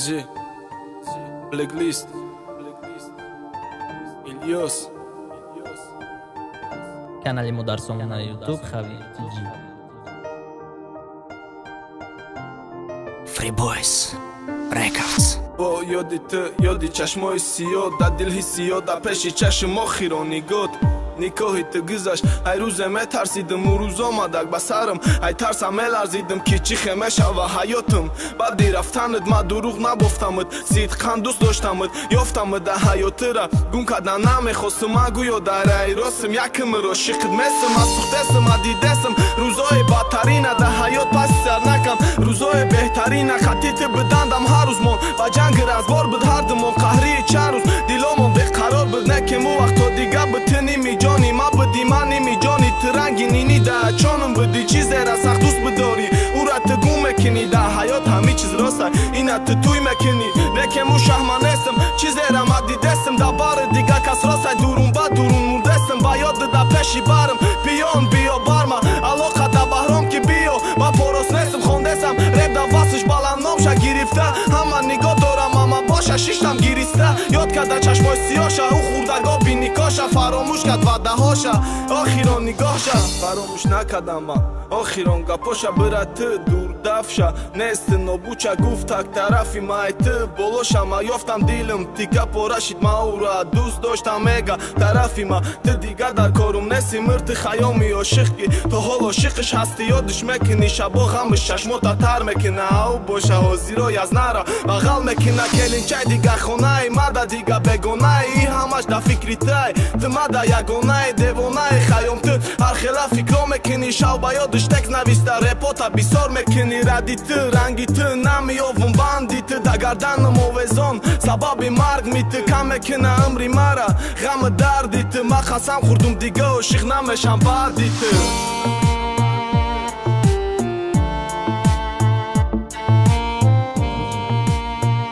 Зи Blacklist, Ильёс. Канали мо дар сомонаи YouTube Хави TG. Free Boys Records. Бо ёди ту, ёди чашмои сиёҳ, дар дил ҳиссиёт, дар пеши чашм охиро нигоҳ. Никоҳи ту гузашт, ай рӯзе метарсидим, ӯ рӯз омадак ба сарам, ай тарсам меларзидим, ки чӣ хе мешава ҳаётам баъди рафтанат. Ма дурӯғ набофтамад, сидқан дӯст доштамад, ёфтамад дар ҳаётира гум кардан намехостум. Ман гӯё дар раи ростим, якмро шиқит месм, аз сухтесм, ма дидесм рӯзои бадтарина дар ҳаёт, паси сар накам рӯзои беҳтарина. Хати ту бидандам ҳар рӯз мон ба ҷанги разбор буд, ҳардумон қаҳрии чанд рӯз диломон беқарор буд. Некем ӯ вақто дига буд, ту ними ҷони ма будӣ, ман ними ҷони ту, ранги нини да чонум будӣ. Чизера сахт дӯст бидорӣ, ӯра ту гум мекунӣ. Дар ҳаёт ҳамин чиз роста, ина ту туй мекунӣ. Лекин ӯ шаҳма нестам, чизера ма дидестам дар бари дига кас ростай, дурун ба дурун мурдестам. Ба ёд да пеши барам пиён биё барма алоқа да баҳром ки биё ба порос нестам. Хондесам реп да васш баланд, номша гирифта, ҳама нигоҳ дорам, ама боша шиштам гириста. Ёд карда чашмои сиёша, ӯ хурдаго биникоша, фаромӯш кард ваъдаҳоша, охирон нигоҳша фаромӯш накардам ман, охирон гапоша. Бира ту дурдафша нест нобуча гуфт, так тарафи май ту болоша ма ёфтам, дилам тика пора шид, ма ӯра дӯст доштам, мега тарафи ма ту дигар дар корум неси. Мирти хаёми ошиқ ки то ҳол ошиқиш ҳасти, ёдиш мекунӣ шабо, ғамиш чашмота тар мекуна, ау боша ҳозиро язнара бағал мекуна. Келинчай дига хонаи мада дига бегонаи, ҳамаш да фикри тай, ту мада ягонаи девонаи хаём. Ту ҳар хела фикро мекунӣ, шав ба ёдиш текст нависта, репота бисёр мекунӣ. Ради ту ранги ту намеёвум, банди ту да гарданам овезон, сабаби марг ми ту кам мекуна умри мара ғаму дарди ту. Ма қасам хӯрдум, дига ошиқ намешам баъди ту.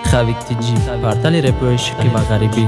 Хавик TG, портали репои шиқӣ ва ғарибӣ.